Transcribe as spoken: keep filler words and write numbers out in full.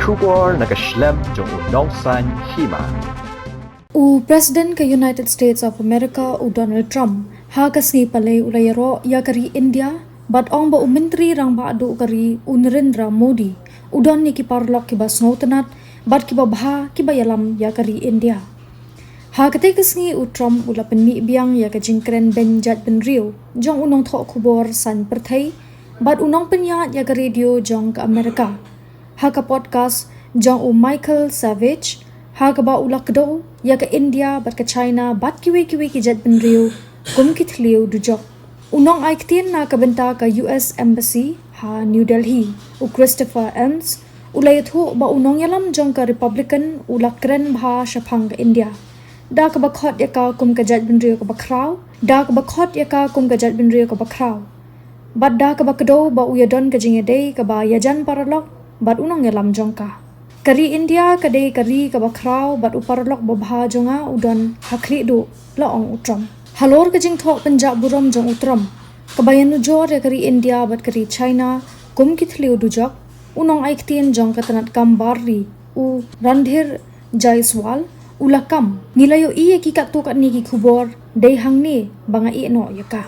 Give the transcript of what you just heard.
Khubor na ka shlem jong u nongsan hima. U President ka United States of America u Donald Trump ha ka sngi Palei u la ïaroh ïa ka ri India bad ong ba u Myntri Rangbah Duh ka ri u Narendra Modi u don ïa ki paralok kiba sngewtynnat bad kiba bha kiba ïalam ïa ka ri India. Ha katei ka sngi u Trump u la pynmih biang ïa ka jingkren beiñ jaitbynriew jong u nongthoh khubor saiñ pyrthei bad u nongpynïaid ïa ka radio jong ka America ha ka podcast jong u Michael Savage, ha kaba u la kdew ïa ka India bad ka China bad kiwei kiwei ki jaitbynriew kum ki thliew dujok. U nongai ktien na ka bynta ka U S Embassy ha New Delhi, u Christopher Enns, u la ïathuh ba u nongïalam jong ka Republican u la kren bha shaphang ka India da kaba khot ïa ka kum ka jaitbynriew kaba khraw, da kaba khot ïa ka kum ka jaitbynriew kaba khraw bad da kaba kdew ba u ïadon ka jingïadei kaba ïajan paralok bad u nongïalam jong ka. Ka ri India ka dei ka ri kaba khraw bad u paralok babha jong nga u don ha khlieh duh, la ong u Trump. Halor ka jingthoh pynjah burom jong u Trump kaba ïanujor ïa ka ri India bad ka ri China kum ki thliew dujok, u nongai ktien jong ka tnat kam bar ri u Randhir Jaiswal u la kam, ngi la ïohi ïa ki katto katne ki khubor, dei hangne ba nga ïeh noh ïa ka.